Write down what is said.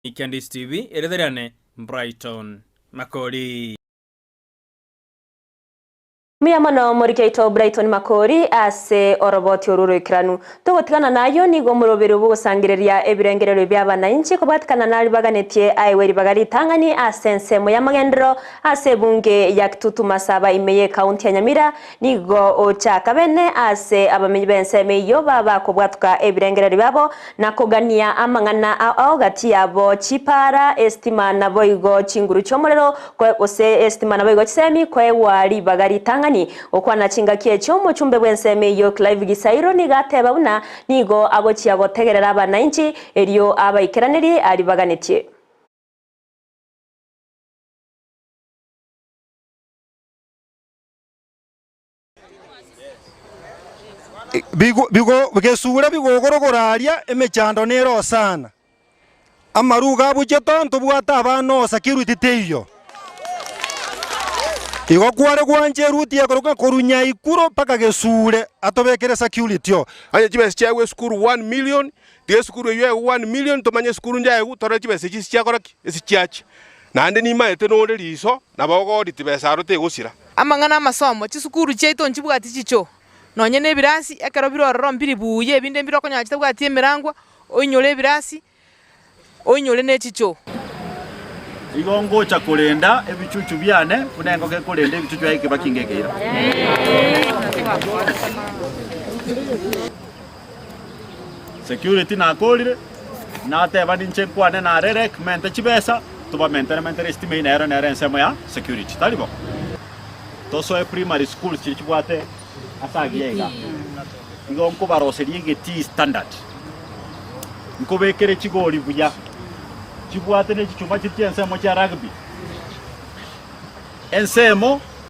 Candice TV, erieta riane Brighton Makori. Mbuya mono moriki oito Brighton Makori ase oroboti oru oroikeranu. Togotigana nayio nigo omoroberi bw'ogosangereria ebirengererio bi'abanainchi kobwatikana naria baganetie aegwe ribaga ritang'ani ase ensemo y'amagenderero ase ebunge ya Kitutu Masaba ime y'ekaunti ya Nyamira nigo ochaka bene ase abamenyi b'ensemo eyio babakobwatuka ebirengererio biabo Na kogania amang'ana ao gati yabo chipaara, esitima naboigo chinguru chi'omorero, gose esitima naboigo chisemi, koegwa ribaga ritang'ani. Gokwana chingaki echio omochumbe bw'ensemo eyio Clive Gisairo nigo ateba buna nigo agochia gotegerera abanainchi, erio abaikeranerie aribaganetie. Gesure bigogorogora aria, emechando nere osana. Amaruga abuchete oo ntobwate abana osa keruti teiyo. Igo kware gwancha eruti ekoroka korwa Nyaikuro mpaka Gesure atobekere security oo. Onye chibesa chiaigwa esukuru one million, tiga esukuru eywo yaigwa one million tomanye esukuru njaigwa torore chibesa echi ase chiakora ki? Ase chiachia. Naende nimaete nore riso nabo ogoaudit besa aro tegosira. Amang'ana 'amasomo, chisukuru chiaito nchibwati chichoo, nonye nebirasi, ekero bire ororo mbiri buya, ebinde mbire okonyora chitabwati emerangwa, oinyore ebirasi, oinyore ne chichoo. Igo ngocha korenda ebichuchu biane buna engoko ekorenda ebichuchu biaye ekebaki ngekeira. Security nakorire, nateba ninche nkwane na REREC mente chibesa, tobamentere mentere estima eyio nero nere ensemo ya security, tari bo? Tosoe primary schools chiria chibwate ase agiya iga, igo nkobaroseria egetii standard, nkobekere chigori buya, chibwate ne chichuma chiria chia ensemo chia rugby, ensemo.